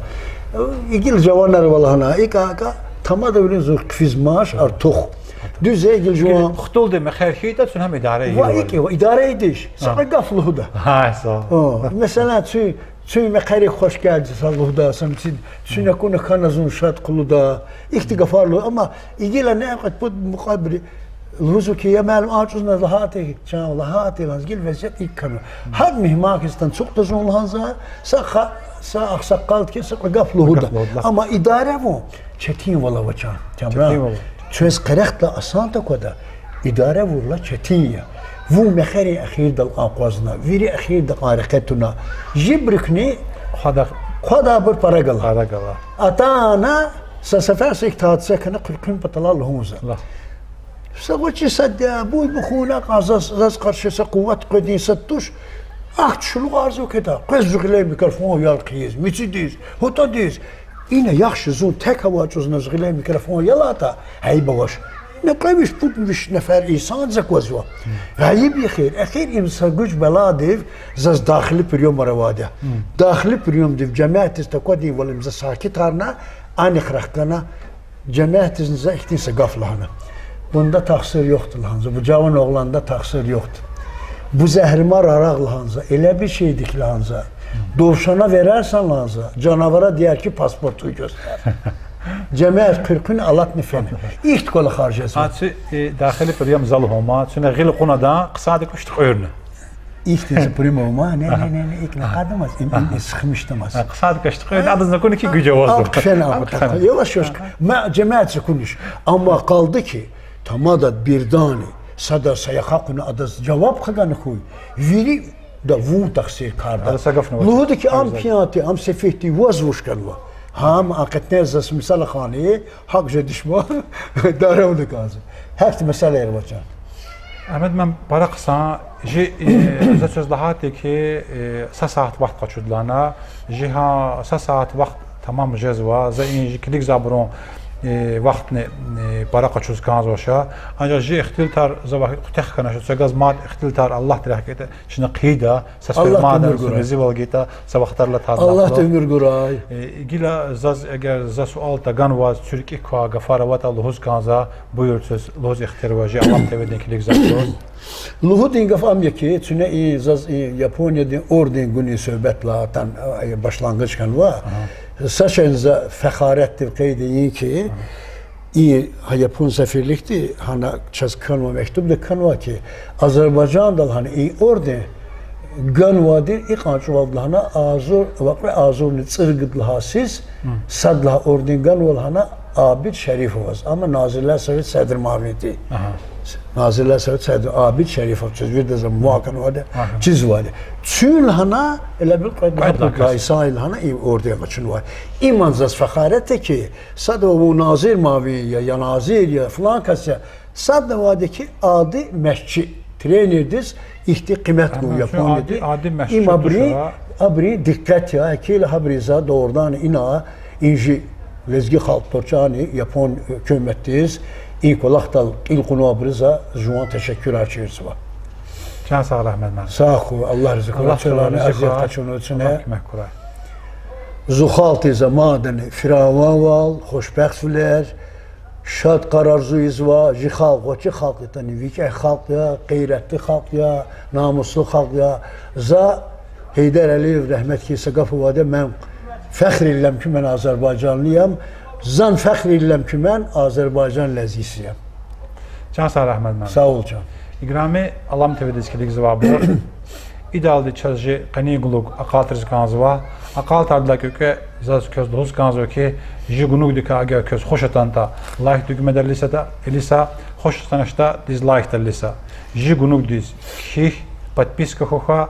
Гила жаванар ава лагьана, икӀ кӀан, тамадавилин зун хъфизмач артух. Дуьз я, гила жуван хтулди мехъер хьайитӀа, чун гьам идара ийида. Ва икӀ я, идара ийидач, са кьве гаф лугьуда. Гьа, са. Месела, чун, чун мехъерик хваш гелди са лугьуда, са мици, чун акуна хьана зун шад къалурда. Ихьтин гафар лугьуда, амма гила ни кьвед-пуд мукьвабуру лугьузва хьи, я муаллим, а чӀавуз лагьайтӀа, чан лагьайтӀа, лагьана, гила везият икӀ хьана. Гьакӏ мугьман хьиз ацукьда зун лагьана за, са ха-, са агъсакъалди хьи са кьве гаф лугьуда. Амма идара авун четинвал ава, чан Камран. Квез къерехдилай асант аквада, идара авурла четин я. Вун мехъерин эхирдал кьван акъвазна, вири эхирда кьван рекье туна. Жибрикни хъвадайбур пара гала. Атана, са сефер са ихьтин гьадиса хьана, Куьркуьн паталай лугьун за. Са гъвечӏи сад я, буй-бухун акьван, заз, заз къарши са къуват къведин сад туш. Ахьтин шулугъарзава кведа, къвез зи гъиле микрофон ял хъийиз, мицидиз, гьутӏадиз. Ина яхши зун тек авай чӏавузни зи гъиле микрофон ялайтӏа, айиб авач. Ина кьве виш, пуд виш нефер инсандиз аквазва. Айиб я эхир, эхир им са гуьж-баладив заз дахили приёмар авайди я. Дахили приёмдив жемятдиз таквадинвал им за сакитарна, анихъ рахкана, жемятдизни за ихьтин са гаф лагьана. Бунда тахсир ёхьди лагьана за, бу жаван огъланда тахсир ёхьди. Бу зегьримар арагъ лагьана за, эле бир шейдик лагьана за. Довшана верерсан лагьана за, жанавара диярки паспорт гуьзгуьзтӏа. Жемят Куьркуьни алатна фена. Ихьтин кӏвалахар жезва. Гьа цуь, э, дахили приём за лугьун ма, цуьна гъил кьунадан хъсандик уьштӏ кьуьрна. Ихьтин са приём ава ма, не, не, не, не, икӏ накъадамаз, им, им, им сихмишдамаз. Хъсандик уьштӏ кьуьрна, адаз акуна хьи гуьж авазва. Ам хъфена, ам хъфена. Яваш-яваш. Ма жемят акунач. Амма къалди хьи, тамадад бирдани сада са яхъ акъуна адаз жаваб хъгана хьуй, вири да вун тахсиркарда. Лугьуда хьи, ам пиян тир, ам сефигь тир, ваз вуч хьанва? Гьам гьакъикъатда заз мисал хьана, гьакӀ жеди шума, дараматна кӀанзава. Гьахьтин месэлаяр ава чан. Агьмед, ман пара хъсан жи, э, за квез лагьайтӀа хьи, э, са сят вахт къачуд лагьана, жи гьа са сят вахт тамам жезва, за и жи килигзавайбурун, э, вахтни, э, пара къачуз кӀанзавач. Анжах жи ихтилатар завай куьтягь хьанач, са галаз мад ихтилатар Аллагьди рехъ гайитӀа чна хъийида, са сефер мадни са мезивал гайитӀа, са вахтарилай таза. Аллагьди уьмуьр гурай. Э, гила заз, эгер за суал таганваз, цуьркӀи квай гафар аватӀа лугьуз кӀанзава, буюр, квез лугьуз ихтияр ава жи Алам ТВ-дин килигзавайбуруз. Лугьудин гаф ам я хьи, куьне и заз и Япониядин орден гунин суьгьбетдилай атана, э, башлангъич хьанва. Са шейни за фехаретдив къейд ийин хьи, и гьа япон сефирликди гьана чаз кхьенвай мектубда кхьенвай хьи, Азербайжандал гьана и орден ганвайди икьван чӀавалди лагьана, агъзур, вакьве агъзурни цӀерид лагьай йисуз сад лагьай орден ганва лагьана Абид Шерифоваз, амма Назирлер Советдин седр муавин тир. Назирлер Советдин седр Абид Шерифов, чизвайди за, муа кӀанвайди, чизвайди. Куьн лагьана, эле бир кьвед лагьай пуд лагьай йисуз лагьана и орден къачунвай. Иман заз фехарет я хьи, садавай вун назир муавин я, я назир я, флан кас я, садавайди хьи, ади мясчи, тренердиз ихьтин къимет гун Японияди. Им абурун, абурун дикъет я, гьакӀ хьайила гьабуру за дугъриданни ина, и жи лезги халкь тӀварцӀани япон гьукуматдиз, и кӀвалахдал кьил кьунвайбуруз за жуван тешеккурар чирзава. Чан сагърай, Агьмед муаллим. Сагъ хьуй, Аллагь рази хьуй, Аллагь чалани рази азият хьуй, къачуна цуьне. Аллагь куьмек гурай. Зи халкьдиз амадани фираванвал, хушбахтвилер, шад къарар арзу ийизва, жи халкь гъвечӀи халкь ятӀани, викӀегь халкь я, гъейратли халкь я, намуслу халкь я. За Гьейдар Алиев рагьметдиз са гаф авайди я, мен фехрилам хьи, мен азербайжанли ям, зун фехрилам хьи, мен азербайжан лезгиси я. Чан сагърай, Агьмед муаллим. Сагъ ул, чан. Играми Алам ТВ-диз килигзавайбур, идалди чаз жи къенин гунуг акьалтӀариз кӀанзава. АкьалтӀардилай кӀвекӀве заз квез лугьуз кӀанзава хьи, жи гунугдикай эгер квез хуш атанатӀа, лайк дуьгмедал илиса, илиса, хуш атаначтӀа дизлайкдал илиса. Жи гунугдиз кхьихь, подписка хьухь,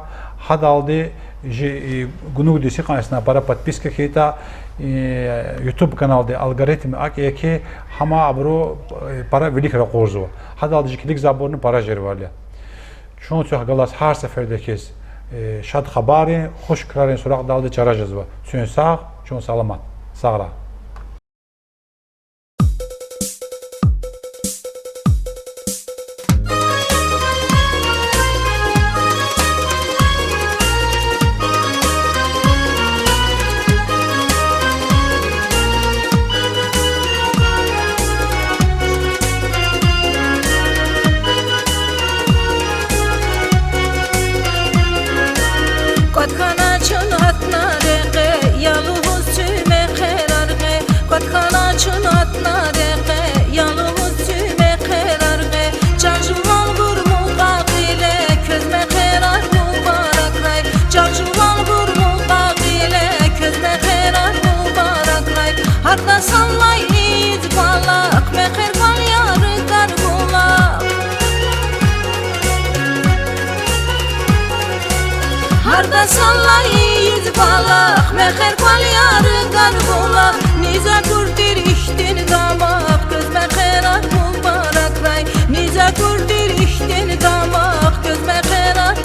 гьадалди жи, э, гунугдиз гьикьван исятда пара подписка хьайитӀа, э, YouTube каналдин алгоритм акӀ я хьи, гьам абуру, э, пара вилик ракъурзава. Гьадалди жи килигзавайбурни пара жезвайвал я. Чун квехъ галаз гьар сеферда хьиз, э, шад хабаррин, хуш крарин суракьдалди чара жезва. Куьн сагъ, чун саламат. Сагърай. Кӏватӏ хьана чун гьатна рекье, я лугьуз чуьмехъ хъерар гъе. Кӏватӏ хьана чун гьатна рекье, я лугьуз чуьмехъ хъерар гъе. Чан жуванбур мукьва-кьиле, квез мехъерар мубаракрай. Чан жуванбур мукьва-кьиле, квез мехъерар мубаракрай. Гьарда санлай ийиз кӏвалах, мехъер кван яргар булах. Гьарда санлай ийиз кӏвалах, мехъер кван яргар булах. Низ акур тир ихьтин дамах, квез мехъерар мубаракрай. Низ акур тир ихьтин дамах, квез мехъерар